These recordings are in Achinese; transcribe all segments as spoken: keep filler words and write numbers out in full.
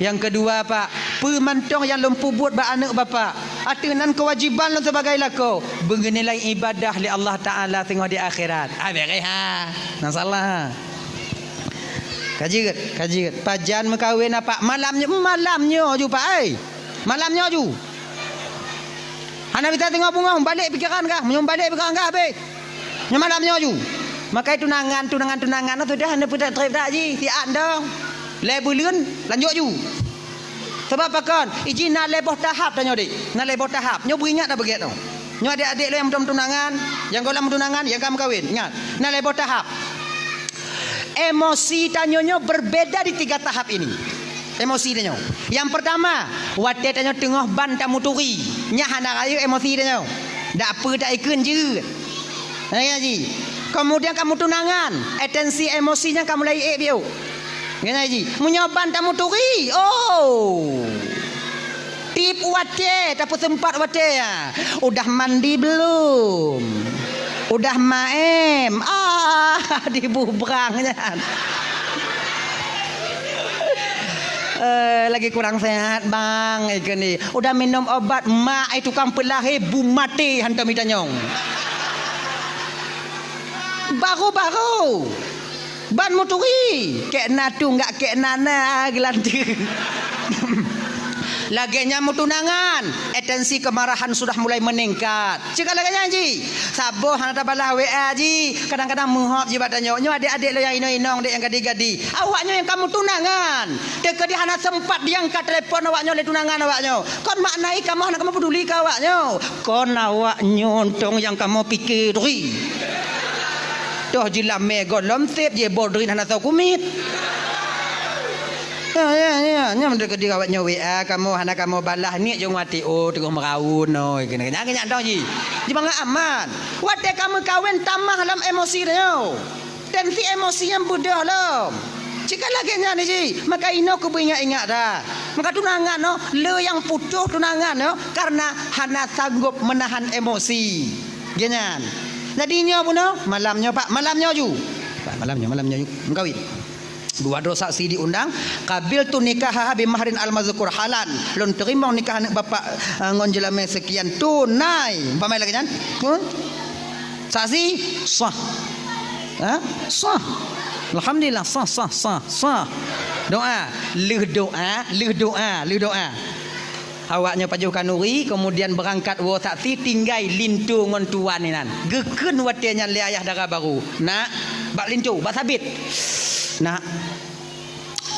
Nyang keudua, Pak, peue mantong nyang lôn peubuet bak aneuk Bapak, ateueh nan keuwajéban lôn sibagai lakoe, beunilai ibadah lé Allah Taala singoh di akhirat. Ah, beureh ha. Nah, salah. Ka jeuet, ka jeuet. Pajan meukawen, Pak? Malam nyoe, malam nyoe ju, Pak, ai. Malam nyoe ju. Hana bisa teungoh beungoh, balek pikeran kah? Meunyoe balek pikeran kah, habéh. Nyoe malam nyoe ju. Makai tunangan, tunangan, tunangan, sudah hana peutrép-trép dak ji, siat dong. Lhèe buleuen, lanjut ju. Sabab pakon? Iji na lhèe boh tahap tanyoe, Dek. Na lhèe boh tahap. Nyoe beuingat dah beugét nyoe. Nyoe adék-adék lôn nyang meutunangan, nyang gohlom meutunangan, nyang ka meukawen. Ingat, na lhèe boh tahap. Emosi tanyoe nyoe berbeda di tiga tahap ini. Emosi tanyoe. Yang pertama, watèe tanyoe teungoh ban tamuturi, nyan hana rayeuk emosi tanyoe. Dak peue taikheun jeuet. Nah, ya ji. Kemudian ka meutunangan, atensi emosi nyan ka mulai ék biôk. Nyan ji. Meunyoe ban tamuturi, oh. Tiep watèe, tapeuseumpat watèe, ya. Udah mandi belum? Udah maem? Ah, dibubrang nyan. Eh, lagi kurang sehat, Bang, eh, keunan. Udah minum obat, mak, eh, tukang peulahé, bu maté hantom itanyong. Baru-baru. Ban muturi, kek na tu enggak kek na na geulanteue. Lagèe nyan meutunangan, atensi kemarahan sudah mulai meningkat. Cit ka lagèe nyan ji, saboh hana tabalah W A ji, kadang-kadang meuhop ji bak tanyoe. Nyoe adék-adék lôn nyang inong-inong, dek nyang gadi-gadi. Awak nyoe nyang ka meutunangan, teukeudi hana sempat diangkat telepon awak nyoe lé tunangan awak nyoe. Kon makna jih kamoe hana kamoe peduli keu awak nyoe. Kon awak nyoe tong nyang kamoe pike turi. Toh jilamé gohlom sép, jiboh drin hana soe kumiet. Ya, ya, ya, nyan teukeudi awak nyoe W A kamoe hana kamoe balah, niet jong wati, oh, teungoh meuraun, oh, keunan, keunan, keunan tong ji. Jibangat aman. Watèe ka meukawen tamah lam emosi tanyoe. Tensi emosi nyan beudôh lom. Cit ka lagèe nyan ji, maka inoe keubeue ingat-ingat dah. Maka tunangan nyoe, le nyang putôh tunangan nyoe karena hana sanggob meunahan emosi. Geuh nyan. Jadi nyoe bunoe, malam nyoe, Pak, malam nyoe ju. Pak, malam nyoe, malam nyoe ju. Meukawen. Dua droe saksi diundang, qabiltu nikahaha bi mahrin al-mazkur halan. Lôn teurimong nikah aneuk bapak, eh, ngon jeulamé seukian tunai. Umpama lagèe nyan. Pun? Saksi sah. Ha? Sah. Alhamdulillah, sah, sah, sah, sah. Doa, lheueh doa, lheueh doa, lheueh doa. Awak nyoe pajoh khanuri, kemudian beurangkat woe saksi, tinggai linto ngon tuan inan. Geukheun watèe nyan lé ayah dara barô, "Nak," bak linto, bak sabit, "Nak,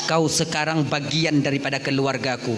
kau sekarang bagian daripada keluargaku.